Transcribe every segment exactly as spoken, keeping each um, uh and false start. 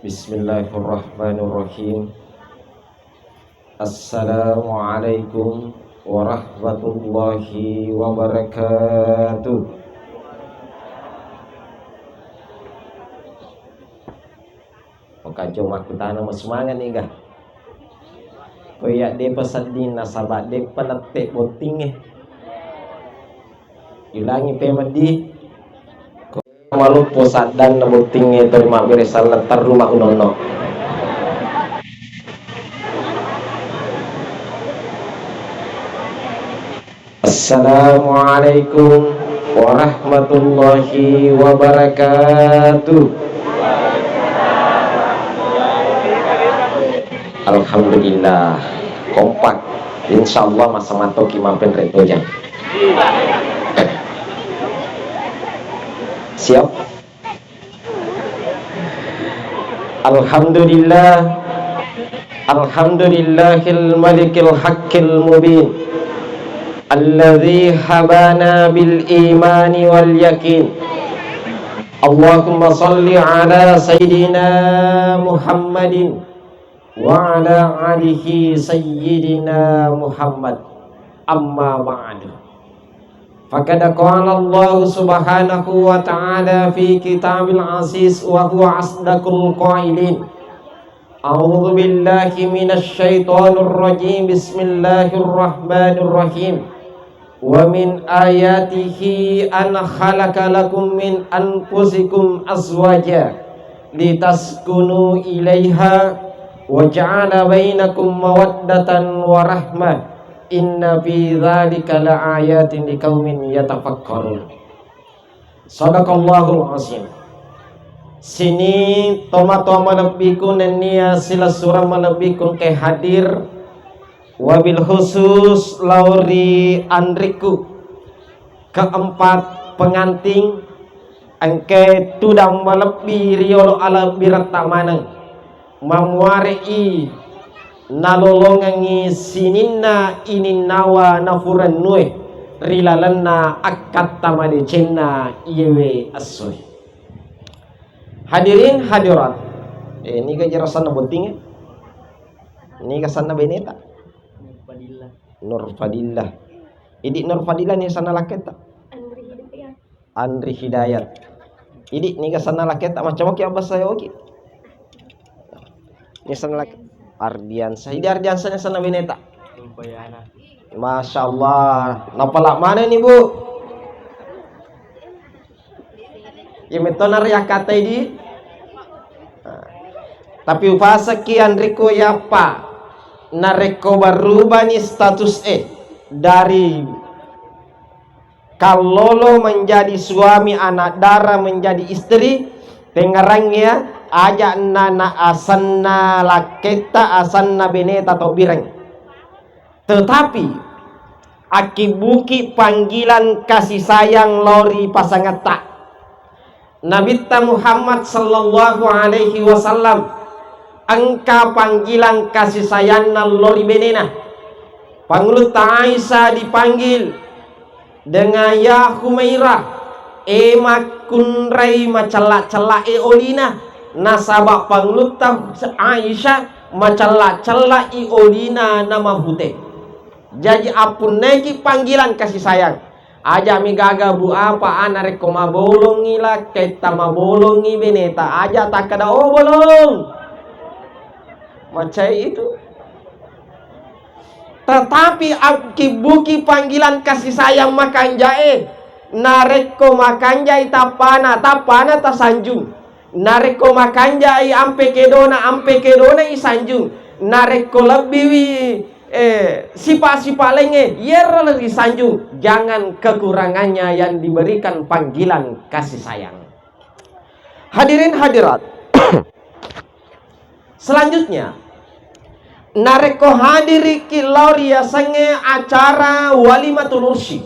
Bismillahirrahmanirrahim. Assalamualaikum warahmatullahi wabarakatuh. Makajo makkutana masumanga niga. Ko iya depa sedding nasaba depa lette bottingnge. Yulangi pemeddi. Maloppo saddanna bottingnge tori mabbere sallang terru maunonno. Assalamualaikum warahmatullahi wabarakatuh. Alhamdulillah, kompak. Insyaallah masa matoki mampir retojang. Siap? Alhamdulillah. Alhamdulillahil malikil haqqil mubin. Alladzi habana bil imani wal yakin. Allahumma salli ala sayyidina Muhammadin wa ala alihi sayyidina Muhammad. Amma ba'du. Faqad qala Allahu subhanahu wa ta'ala fi kitabil aziz wa huwa asdaqul qailin. A'udzu billahi minasy syaithanir rajim. Bismillahirrahmanirrahim. Wa min ayatihi an khalaqa lakum min anfusikum azwaja litaskunu ilaiha wa ja'ala bainakum mawaddatan wa rahmah. Inna fi dzalika laayatin liqaumin yatafakkarun. Sadaqallahul azim. Sini tomatoa malebbiku nennia silessureng malebbiku engkae hadir, wabil khusus lao ri anrikku keempat pengantin engkae tudang malebbi riolo alebbiretta maneng. Mamuare'i nalolongengngi sininna ininnawa napurennue ri lalenna akkatta madecenna iyewe essoe. Hadirin hadirat, eh, niga jerasanna bottingnge? Niga sanna beneta? Nur Fadillah. Idi Nur Fadillah ni sanna lakketta? Andri Hidayat. Idi niga sanna lakketta, macca moki abbasa yoki. Ni sanna lak-, Ardiansa. Idi Ardiansa ni sanna beneta. Masya Allah. Napala mana ni, Bu? Iya metto nariakkatai di. Tapi ufasekki anriko yappa. Narekko berubani status e dari kallolo menjadi suami, anak dara menjadi istri, tengngerangngi ya, aja na, na asenna lakketta, asenna beneta tau bireng. Tetapi, akkibbuki panggilan kasih sayang lao ri pasangetta. Nabitta Muhammad sallallahu alaihi wasallam engka panggilan kasih sayanna lao ri benena. Pangulutta Aisyah dipanggil dengan ya Humairah, e makkunrai macella-cella e olina, nasaba pangulutta Aisyah macella-cella i olina namahute. Jaji appunnaiki panggilan kasih sayang. Aja mi gaga bu apa ana rekko mabolongi lakketta, mabolongi beneta, aja takkeda, "Oh, bolong." Macai itu. Tetapi akkibbuki panggilan kasih sayang makanjae, narekko makanjai tappana, tappana tasanjung. Narekko makanjai ampe kedona, ampe kedona isanjung. Narekko lebbiwi, eh, sipa-sipa laingnge, yero le risanjung. Jangan kekurangannya yang diberikan panggilan kasih sayang. Hadirin hadirat. Selanjutnya, narekko hadiriki lao riasengnge acara walimatul ursi,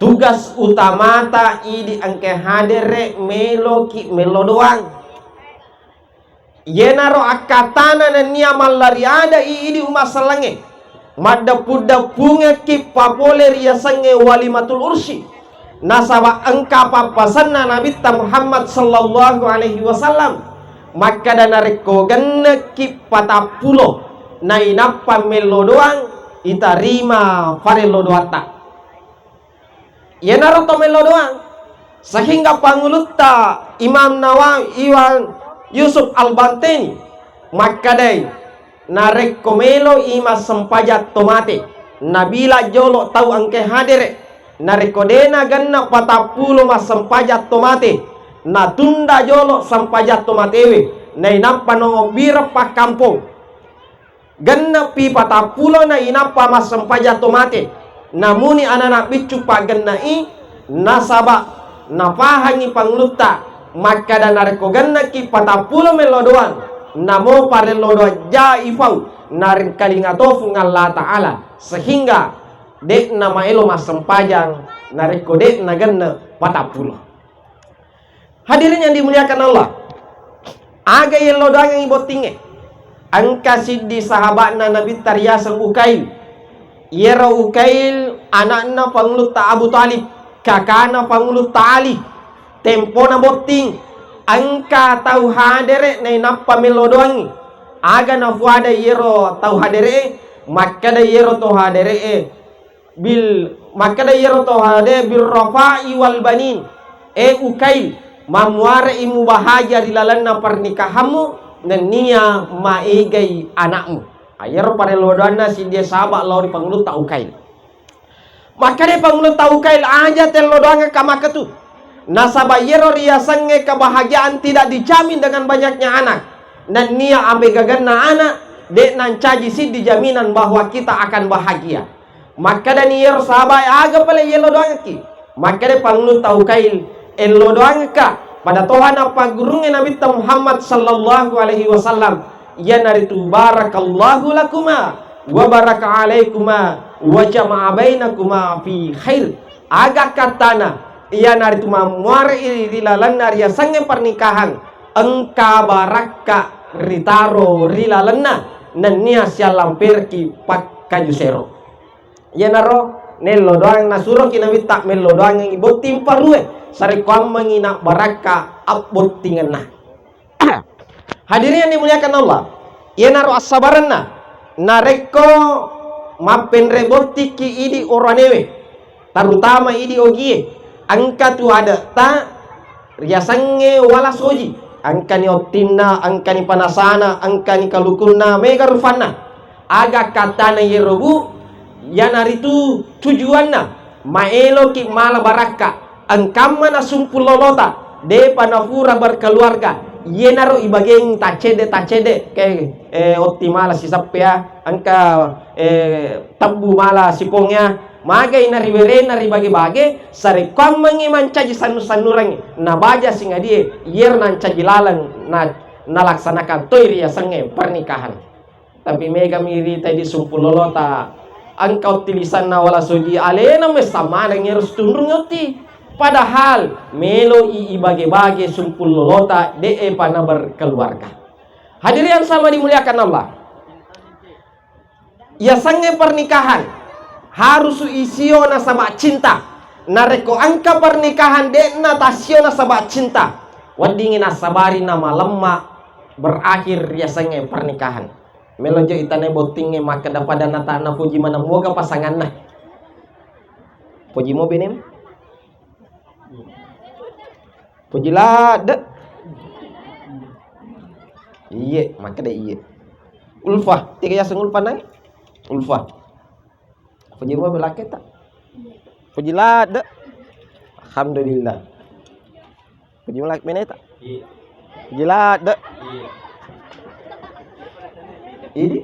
tugas utamata idi engke hadere meloki melo doang. Yenaro akkatana nennia mallari ada i idi umma sellengnge. Maddeppu-deppungekki papole riasengnge walimatul ursi. Nasaba engka pappasenna Nabitta Muhammad sallallahu alaihi wasallam. Makkeda narekko gennekki patappulo nainappa mello doang, itarima farello doatta. Iyanaro to mello doang. Sehingga pangulutta Imam Nawawi, Iwan Yusuf Al-Banteni makkedai, narekko melo i massempajang to mate, nabila jolo tau engke hadere, narekko de nagenna patappulo massempajang to mate, natunda jolo sempajang to matewe, nainappa naobbireng pakkampong. Genne'pi patappulo nainappa massempajang to mate. Namuni anana biccu paggenne'i, nasaba napahangi pangulutta makkeda narekko genne'ki patappulo mello doang, namo parello doang jai fau, narengkalinga to Fuang Allah Ta'ala, sehingga de'na maelo massempajang narekko de nagenne patappulo. Hadirin yang dimuliakan Allah, aga yello doangengngi bottingnge? Engka siddi sahaba'na Nabitta riaseng Ukail. Iyaro Ukail ana'na Pangulutta Abu Thalib, kakana Pangulutta Ali. Tempona botting, engka tau hadere nainappa mello doangngi. Aga nafuada iyaro tau hadere? Makkeda iyaro tau hadere e, bil makkeda iyaro tau hade, "Birrafa'i wal banin." E Ukail, mammuare'i mubahagia ri lalenna pernikahammu nennia maegai anakmu. Ayero parello doanna siddi sahaba lao ri Pangulutta Ukail. Makkeda Pangulutta Ukail, aja tello doangekka makketu. Nasaba iyero riasengnge kebahagiaan tidak dijamin dengan banyaknya anak. Nennia amegagenna anak, de nancaji siddi jaminan bahwa kita akan bahagia. Makkedani iyaro sahabae, "Aga pale yello doangekki?" Makkeda Pangulutta Ukail, "Ello doangekka, pada toha nappaggurungnge Nabitta Muhammad sallallahu alaihi wasallam, iyanaritu barakallahu lakuma wa baraka alaikuma wa jama'a bainakuma fi khair." Aga kattana, iyanaritu mammuare'i ri lalenna riasengnge pernikahan, engka barakka ritaro ri lalenna, nennia siallamperekki pakkaju sero. Iyanaro nello doang nasuroki Nabitta mello doangengngi botting parue, sarekkoammengngi nabbarakka abbottingenna. Hadirin yang dimuliakan Allah, iyanaro assabarenna narekko mappenre bottikki idi oranewe, terutama idi ogie, engka tu adetta riasengnge wala soji, engkani ottinna, engkani panasana, engkani kalukunna, mega rufanna. Aga kattana iyero, Bu? Iyanaritu tujuanna, maeloki mala barakka. Engkamma nasumpung lolota, depa nafura berkeluarga. Iyenaro ibagengngi taccedde-taccedde, ke, eh, otti mala siseppe ya, engka, eh, tebbu mala sipong ya. Magai nariwerena ribage-bage, sarekkoammengngi mancaji sannu-sannurengngi, nabaja singadie, iyero nancaji laleng na, nalaksanakan toi riasengnge pernikahan. Tapi megami rita di sumpung lolota, engka otti lisanna wala soji, alena messa maneng ero situnrung otti. Padahal melo i ibage-bage sumpung lolota, de'e pa naberkeluarga. Hadirin yang sama dimuliakan Allah. Yasengnge pernikahan harus isio nasaba cinta. Narekko engka pernikahan de'na tassio nasaba cinta, weddingngi nassabari namalemma berakhir yasengnge pernikahan. Melo jo itanai bottingnge makkeda pada nata napoji maneng moga pasanganna. Poji mo benem. Poji ladde. Iye, makkeda iye. Ulfa, tiga yaseng Ulfa nai? Ulfa. Poji mo belaketa. Poji ladde. Alhamdulillah. Poji mo lak meneta. Poji ladde. Idi.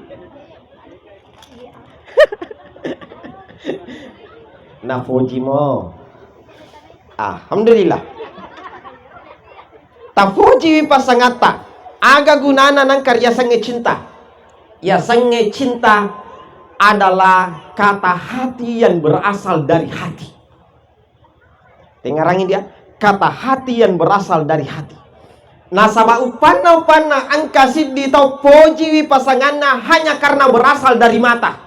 Napoji mo. Alhamdulillah. Tapojiwi pasangatta. Aga gunana nangka riasengnge cinta? Yasengnge cinta adalah kata hati yang berasal dari hati. Tengarangi dia, kata hati yang berasal dari hati. Nasaba upanna-upanna engka siddi tau pojiwi pasanganna hanya karena berasal dari mata.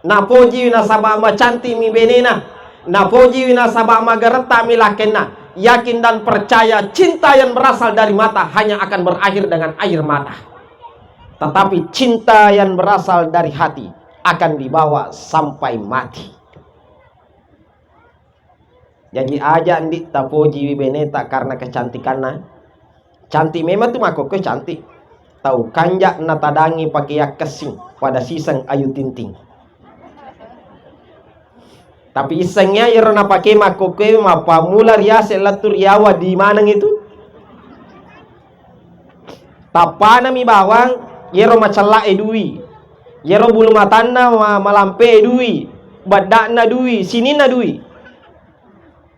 Napojiwi nasaba macantikmi benena, napojiwi nasaba magaretta'mi lakkenna. Yakin dan percaya, cinta yang berasal dari mata hanya akan berakhir dengan air mata. Tetapi cinta yang berasal dari hati akan dibawa sampai mati. Jaji aja ndi tapojiwi beneta karena kecantikanna. Cantik memang tu makkokkoe cantik. Tau kanja natadangi pake yakkessing pada siseng Ayu Ting Ting. Tapi issengnge iyaro napake makkokkoe mappammula riaseng lettu riawa di maneng itu. Tappanami bawang, iyaro macella'e dui, iyaro bulu matanna ma-, malampe dui, bedda'na dui, sininna dui.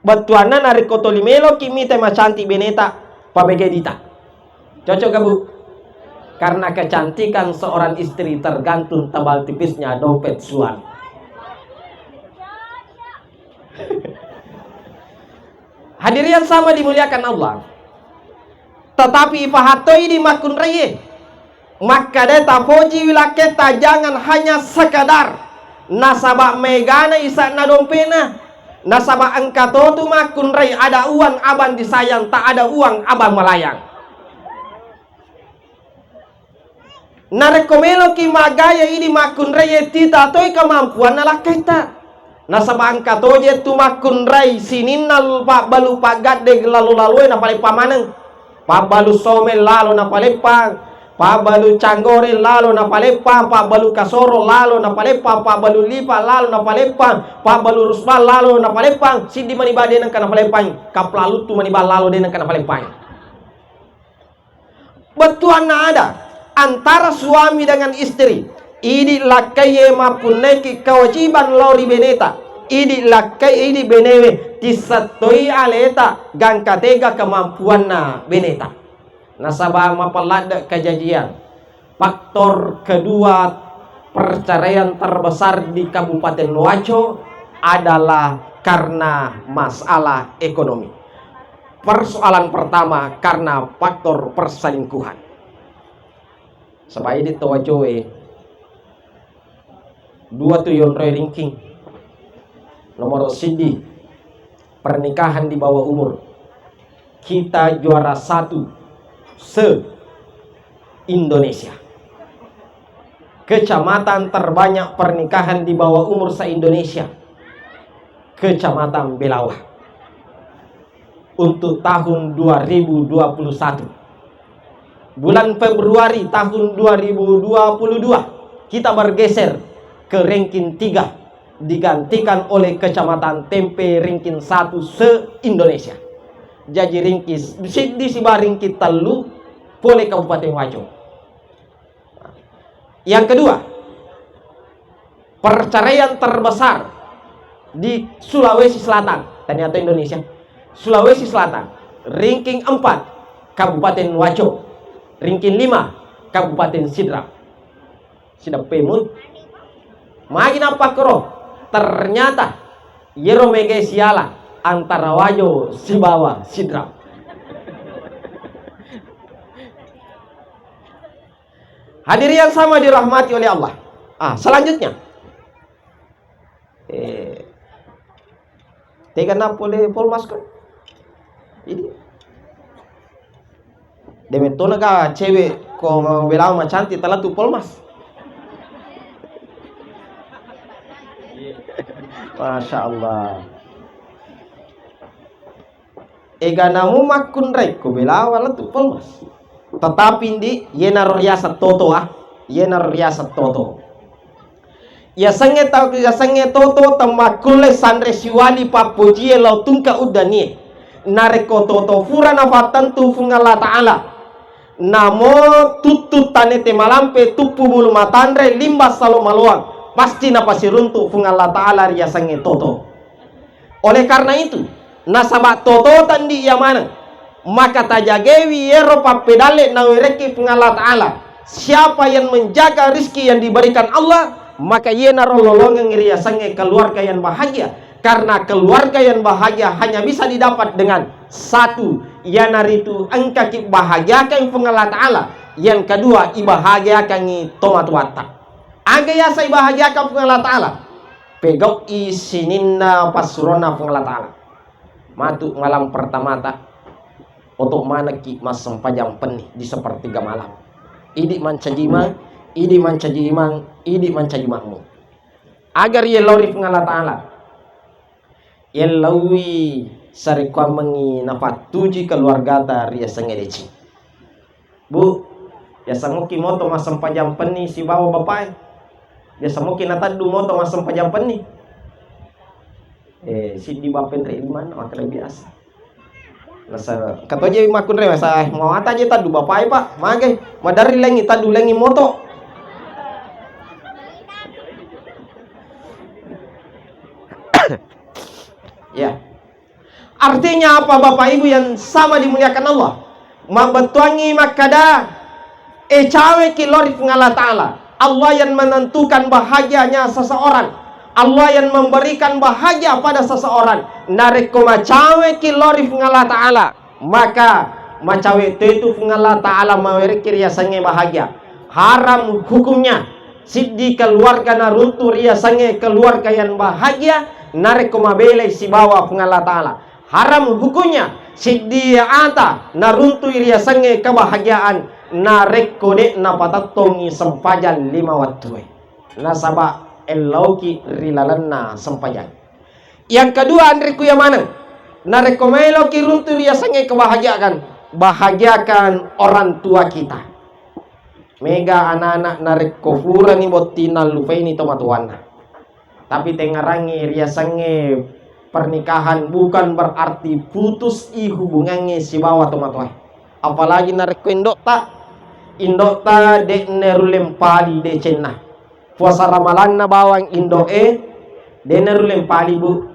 Bettuanna narekko toli meloki mita macantik beneta, pamega dita. Cocok gak, Bu? Karena kecantikan seorang istri tergantung tebal tipisnya dompet suami. Hadirin yang sama dimuliakan Allah. Tetapi ipahattoi di makkunraie. Makkada tapoji wilakketta jangan hanya sekadar. Nasaba megana isa'na dompena. Nasaba engka totu makkunrai ada uang abang disayang, tak ada uang abang melayang. Narekko meloki maggaya idi makkunrai, tita toi kemampuanna lakkaitta. Nasaba engka toje tu makkunrai sininna lu-, pabbalu paggadde lalo-laloe napaleppang maneng. Pabbalu someng lalo napaleppang, pabbalu canggoreng lalo napaleppang, pabbalu kasoro lalo napaleppang, pabbalu lipa lalo napaleppang, pabbalu ruspa lalo napaleppang, siddi mani ba de nengka napaleppang, kaplaluttu mani ba lalo de nengka napaleppang. Bettuanna ada antara suami dengan istri, idi lakkaiye mappunnaiki kewajiban lao ri beneta, idi lakkai, idi benewe tissettoi aleta gangka tega kemampuanna beneta. Nasaba mapaladde kejadian. Faktor kedua perceraian terbesar di Kabupaten Wajo adalah karena masalah ekonomi. Persoalan pertama karena faktor perselingkuhan. Sebagai di Towajoe, dua tu yonroi ringking. Nomor siddi, pernikahan di bawah umur. Kita juara satu se-Indonesia. Kecamatan terbanyak pernikahan di bawah umur se-Indonesia, Kecamatan Belawa. Untuk tahun dua ribu dua puluh satu. Bulan Februari tahun dua ribu dua puluh dua, kita bergeser ke ranking tiga, digantikan oleh Kecamatan Tempe, ranking satu se-Indonesia. Jaji ranking siddi siba ranking tellu pole Kabupaten Wajo. Yang kedua, perceraian terbesar di Sulawesi Selatan, ternyata Indonesia. Sulawesi Selatan, ranking empat, Kabupaten Wajo. Ranking lima, Kabupaten Sidrap. Sideppemui. Magi napakkoro? Ternyata yero mega siala antara Wajo sibawa Sidrap. Hadirin yang sama dirahmati oleh Allah. Ah, selanjutnya. Eh, tega na pole Polmas kan? Ini. Demettona ga cewek ko mau belawa macantik tala tu Polmas. Masya Allah. Ega namu makkunrai ko belawa lettu Polmas. Tetapi ndi, yenaro riaseng toto, ah. Yenaro riaseng toto. Yasengnge tau, yasengnge toto temmakkulle sanre siwali pappojie lao tungke uddanie. Narekko toto fura nafattentu Fung Allah Ta'ala, namo tuttu tanete malampe tuppu bulu matanre limba salo maloang, pasti napasiruntu Fung Allah Ta'ala riasengnge toto. Oleh karena itu, nasaba totota ndi iya maneng, maka tajagewi yero pappedalle nawerekki Puang Allah Ta'ala. Siapa yang menjaga rizki yang diberikan Allah, maka iyenaro lolongeng riasengnge keluarga yang bahagia. Karena keluarga yang bahagia hanya bisa didapat dengan satu, iyanaritu engkaki bahagiakan Puang Allah Ta'ala. Yang kedua, ibahagiakangi tomatoatta. Aga yaseng ibahagiakan Puang Allah Ta'ala? Pegau'i sininna passuronna Puang Allah Ta'ala. Matu malam pertamata, oto manekki massempajang penni di sepertiga malam. Idi mancaji imang, idi mancaji imang, idi mancaji makmum. Aga riellau ri Puang Allah Ta'ala? Iellauwi sarekkuammengngi napattujui keluargata riasengnge deceng. Bu, biasa mukki moto massempajang penni sibawa bapae? Biasa mukki nateddu moto massempajang penni? Eh, siddi bapenre imanna makkeda biasa. Nasa, katoje makkunrai, masa, eh, mawata je taddu bapai, Pak. Magai, maderri lengi, taddu lengi moto. Ya. Artinya apa, Bapak Ibu yang sama dimuliakan Allah? Mabbettuangi makkada, eh, caweki lao ri Puang Allah Ta'ala. Allah yang menentukan bahagianya seseorang. Allah yang memberikan bahagia pada seseorang. Narekko macaweki lao ri Puang Allah Ta'ala, maka macawe tetu Puang Allah Ta'ala mawerekki riasengnge bahagia. Haram hukumnya siddi keluarga naruntu riasengnge keluarga yang bahagia narekko mabelai sibawa Puang Allah Ta'ala. Haram hukumnya siddi ata naruntui riasengnge kebahagiaan narekko de' napatettongi sempajang lima wattue. Nasaba' ellauki ri lalenna sempajang. Yang kedua, anrekku iya maneng, narekko maeloki runtu riasengnge kebahagiaan, bahagiakan orang tua kita. Mega anak-anak narekko furani bottinna lupaini tomatoanna. Tapi tengngerangngi riasengnge pernikahan bukan berarti putusi hubungangnge sibawa tomatoae. Apalagi narekko indo'ta, indo'ta de'ne rulle mpali decenna. Puasa ramalanna bawang indo'e, de'ne rulle mpali, Bu.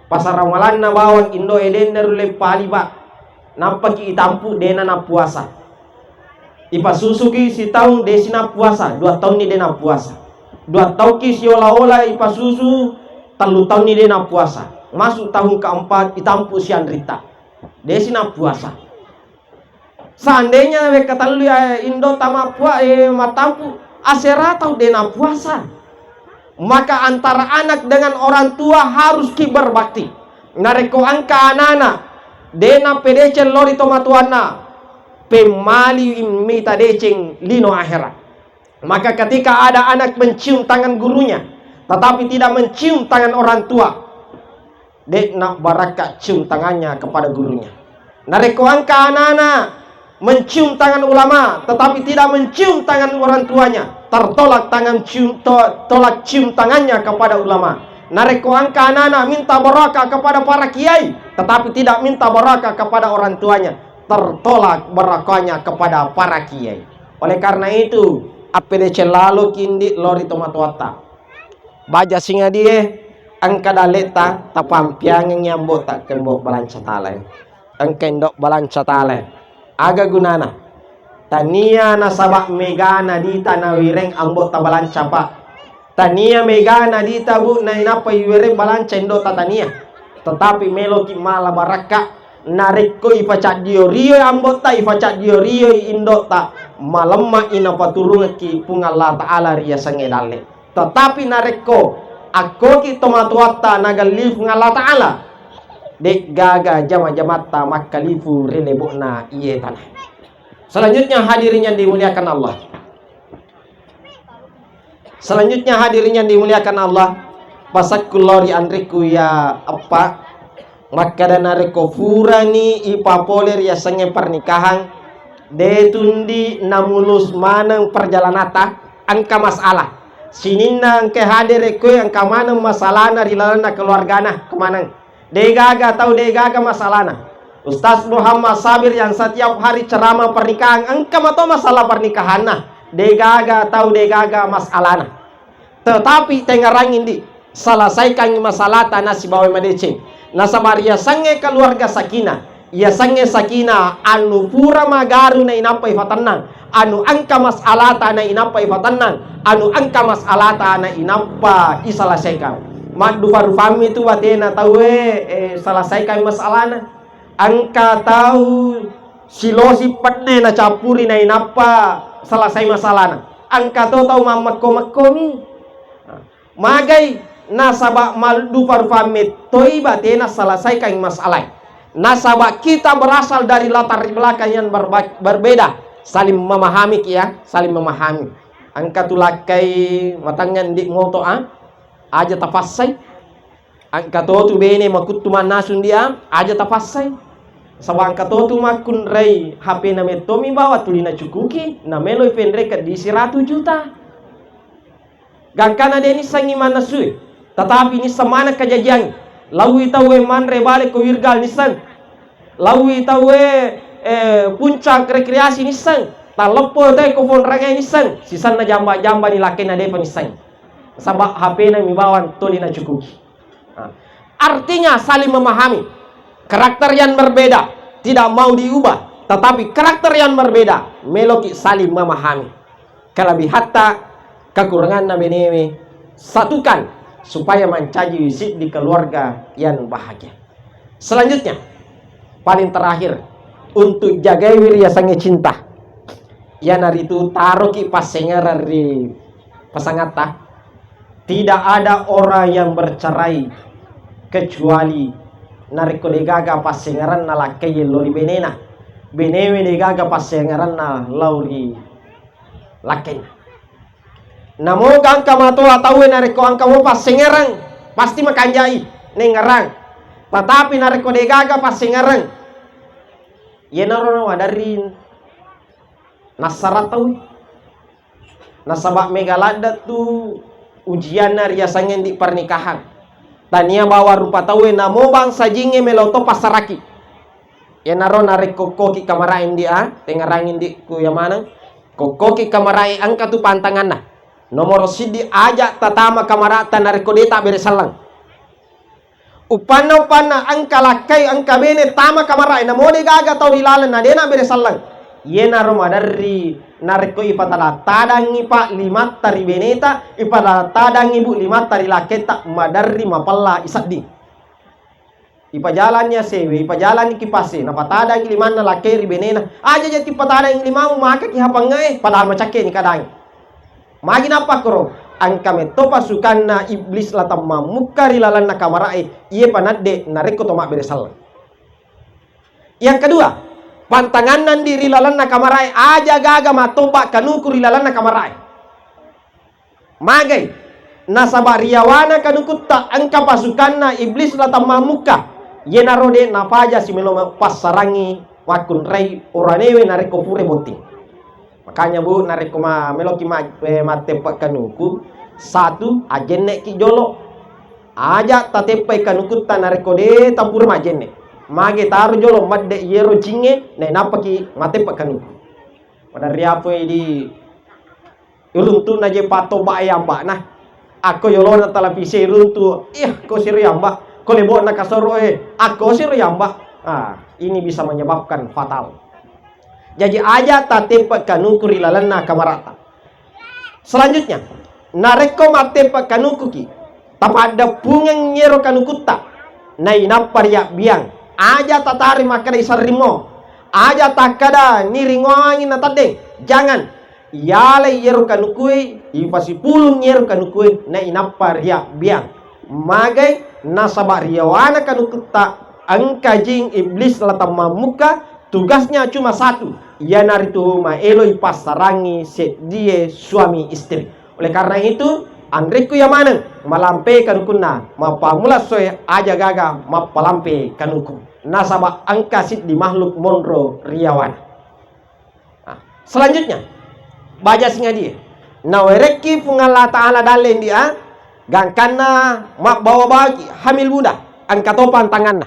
Puasa ramalanna bawang indo'e, de'ne rulle mpali, Pak. Nappaki itampu, de'na nappuasa. Ipasusuki sitaung, de'si nappuasa, dua taunni de' nappuasa. Dua taukki siola-ola ipasusu, tellu taunni de' nappuasa. Masuk tahun keempat, itampu sianritta. De'si nappuasa. Seandainya wekka tellu ya indo tamappua, eh, mattampu, asera tau de' nappuasa. Maka antara anak dengan orang tua harus ki berbakti. Narekko engka anana, de' nappedeceng lao ri tomatoanna, pemmali mita deceng lino akhirat. Maka ketika ada anak mencium tangan gurunya, tetapi tidak mencium tangan orang tua, de' nabbarakka cium tangannya kepada gurunya. Narekko engka anana mencium tangan ulama, tetapi tidak mencium tangan orang tuanya, tertolak tangan cium, to-, tolak cium tangannya kepada ulama. Narekko engka anana minta barakah kepada para kiai, tetapi tidak minta barakah kepada orang tuanya, tertolak barakahnya kepada para kiai. Oleh karena itu, appedeceng laloki ndi lao ri tomatoatta. Baja singadie, engka dalle'ta, tapampiangengngi ambo'ta, engka indo' balanca talae. Engka indo' balanca talae. Aga gunana? Tania nasaba' megana dita nawireng ambo'ta balanca, Pak. Tania megana dita, Bu, nainappa iwereng balanca indo'ta, tania. Tetapi meloki mala barakka, narekko ipacaddio-rioi ambo'ta, ipacaddio-rioi indo'ta, malemma'i napaturungekki Puang Allah Ta'ala riasengnge dalle'. Tetapi narekko akkoki tomatoatta nagallifu Puang Allah Ta'ala, de'gaga jama-jamatta makkalifu ri lebo'na iye tana. Selanjutnya, hadirin yang dimuliakan Allah. Selanjutnya, hadirin yang dimuliakan Allah, pasakku lao ri anrekku ya eppa, makkada narekko furani ipapole riasengnge pernikahan, de' tundi namulus maneng perjalanata, engka masalah. Sininna engka hadere' koe engka maneng masalahna ri lalenna keluargana, engka maneng. De'gaga tau, de'gaga masalahna. Ustaz Muhammad Sabir yang setiap hari ceramah pernikahan, engka mato masalah pernikahanna. De'gaga tau, de'gaga masalahna. Tetapi tengngerangngi ndi, selesaikangngi masalahta nasibawa madeceng. Nasaba' riasengnge keluarga sakinah. Yasengnge sakinah, anu pura magaru nainappa ifatennang, anu engka masalahta nainappa ifatennang, anu engka masalahta nainappa iselesaikan. Maddufa-rufammi tu batena tauwe, eh, selesaikan masalahna. Engka tau silosi penne nacappuri nainappa selesai masalahna. Engka to tau mammekko-mekkomi. Magai nasaba' maddufa-rufa mettoi batena selesaikan masalae. Nasaba kita berasal dari latar belakang yang berba-, berbeda. Saling memahami ki ya, saling memahami. Engka tu lakkai matangngang di moto a, aja tapassai. Engka to tu bene makuttu mannasu ndi a, aja tapassai. Saba engka to tu makkunrai H P na metto mi bawa tuli nacukuki, na meloi penreka di siratu juta. Gangkana de nissengngi mannasue, tetapi nisseng maneng kajajiang. Laui tauwe manre bale ko Wirgal nisseng. Laui tauwe, eh, puncak rekreasi nisseng. Talleppo tauwe ko Fonrangai nisseng. Sisenna jamba-jamba ni lakkainna depa nisseng. Saba H P na mi bawang toli nacukuki. Nah, artinya saling memahami. Karakter yang berbeda tidak mau diubah, tetapi karakter yang berbeda meloki saling memahami. Kelebihatta, kekuranganna benewe satukan supaya mancaji siddi keluarga yang bahagia. Selanjutnya, paling terakhir, untuk jagai wiriasange cinta. Iyanaritu taroki passengereng ri pasangatta. Tidak ada orang yang bercerai kecuali narekko degaga passengerenna lakkai lao ri benena, benewe degaga passengerenna lao ri lakkainna. Namo gangka matoa tauwe narekko engka mo passengereng, pasti makanjai nengngerang. Tetapi narekko degaga passengereng, iyanaro maderri nassara tauwe. Nasaba mega ladde tu ujianna riasengnge ndi pernikahan. Tania bawang rupa tauwe, namo bangsa jingnge melo to passaraki. Iyanaro narekko koki kamarae ndi a, tengngerangi ndi ku iya maneng. Kokkoki kamarae engka tu pantanganna. Nomoro siddi, aja tatama kamarata narekko de tabbere selleng. Upanna-upanna engka lakkai, engka bene tama kamarae, namo de gaga tau ri laleng na de nabbere selleng. Iyanaro maderri narekko ipatada-tadangngi pa limatta ri beneta, ipatada-tadangngi bu limatta ri lakketta, maderri mapella isedding. Ipajalanni asewe, ipajalanni kipase, napatadangngi limanna lakkai ri benena. Aja ja tipatadangngi limamu, makaki hapangnge e, padahal macakke ni kadangngi. Magi nappa koro? Engka metto pasukanna iblis la temmammukka ri lalenna kamara'e, iye panadde narekko to mabbere selleng. Yang kedua, pantanganna ndi ri lalenna kamara'e, aja gaga matobba kanuku ri lalenna kamara'e. Magai, nasaba riyawana kanukutta engka pasukanna iblis la temmammukka, yenaro de napaja simelo passarangi wakkunrai oranewe narekko pura botting. Makanya, Bu, narekko ma-, meloki ma-, eh, matteppe kanuku, satu, ajenneki jolo. Aja tateppai kanukutta narekko de tapura majenne. Mage taro jolo madde iyero jingnge, nainappaki mateppe kanuku. Pada riapoi di iruntu'na je patobba e amba'na. Akko yolona talapise iruntu, ih, ko siro yamba. Ko lebo'na kasoro e, akko siro yamba. Ah, ini bisa menyebabkan fatal. Jaji aja tateppe kanuku ri lalenna kamarata. Selanjutnya, narekko matteppe kanukuki, tapaddeppungeng yero kanukutta, nainappa riabbiang. Aja tatari makkeda iserrimmo, aja takkeda niringoangi na teddeng. Jangan. Iyalai yero kanukue, ipasipulung yero kanukue, nainappa riabbiang. Magai nasaba riyawana kanukutta engka jing iblis la temmammukka, tugasnya cuma satu, iyanaritu maeloi passarangi seddie suami istri. Oleh karena itu, anrekku iya maneng malampe kanukunna, mappammula soe aja gaga mappalampe kanuku. Nasaba engka siddi makhluk monro riyawana. Nah, selanjutnya, baja singadie. Nawerekki Puang Allah Ta'ala dalle ndi a, gangkanna mabbawa-bawaki hamil muda, engka to pantanganna.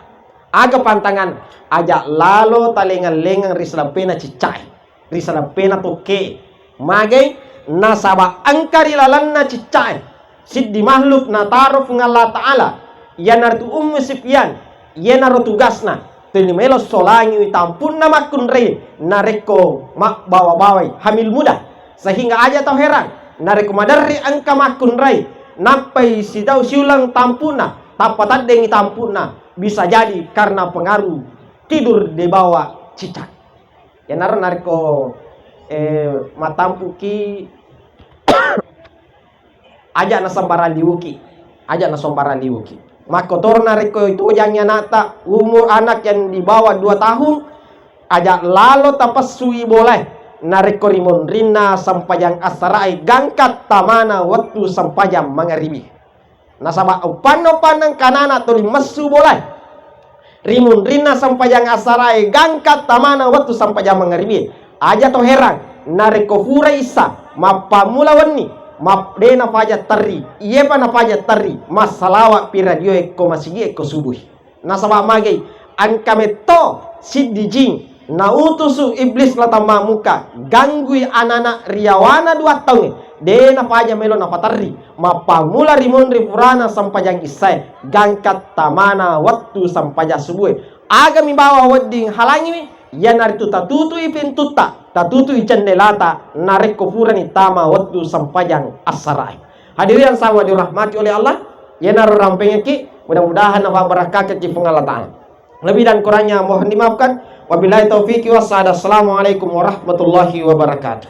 Aga pantanganna? Aja lalo talengeng-lengeng ri saleppena ciccae, ri saleppena tokkee. Magai? Nasaba engka ri lalenna ciccae siddi makhluk nataro Puang Allah Ta'ala, iyanaritu Ummu Sufyan, iyanaro tugasna, tuli maelo solangiwi tampunna makkunrai narekko mabbawa-bawai hamil muda, sehingga aja tau herang narekko maderri engka makkunrai nappai sitau siuleng tampunna, tappa teddengi tampunna, bisa jadi karena pengaruh tidur di bawah cicak. Iyanaro narekko, eh, mattampukki aja nasembarang liwuki, aja nasembarang liwuki. Makkotoro narekko itojangngi anakta, umur anak yang di bawah dua tahun, aja lalo tapessui bolae narekko rimunrinna sempajang assarae gangka tamana wettu sempajang mangaribi. Nasaba uppanna-uppanna engka anana tuli messu bolae. Rimunrinna sempajang assarae gangka tamana wettu sempajang mangaribi. Aja to herang, narekko fura issa, mappammula wenni, map-, de nafaja terri, iyepa nafaja terri, massalawa pi radioe ko masigi e ko subuhi. Nasaba magai, engka metto siddi jing nautusu iblis latamma muka, ganggui anana riyawana dua taungnge, de nafaja melo nafaterri, mappammula rimunri furana sempajang issae, gangka tamana wettu sempajang subue. Agami bawa wedding halangiwi, iyanaritu tatutui pintutta, tatutui cendelata, narekko furani tama wettu sempajang assarae. Hadirin yang sama dirahmati oleh Allah, iyanaro rampengekki, mudah-mudahan nafabarakakekki Puang Allah Ta'ala. Lebih dan kurangnya mohon dimaafkan. Wabillahi taufiq wassa'adah. Assalamualaikum warahmatullahi wabarakatuh.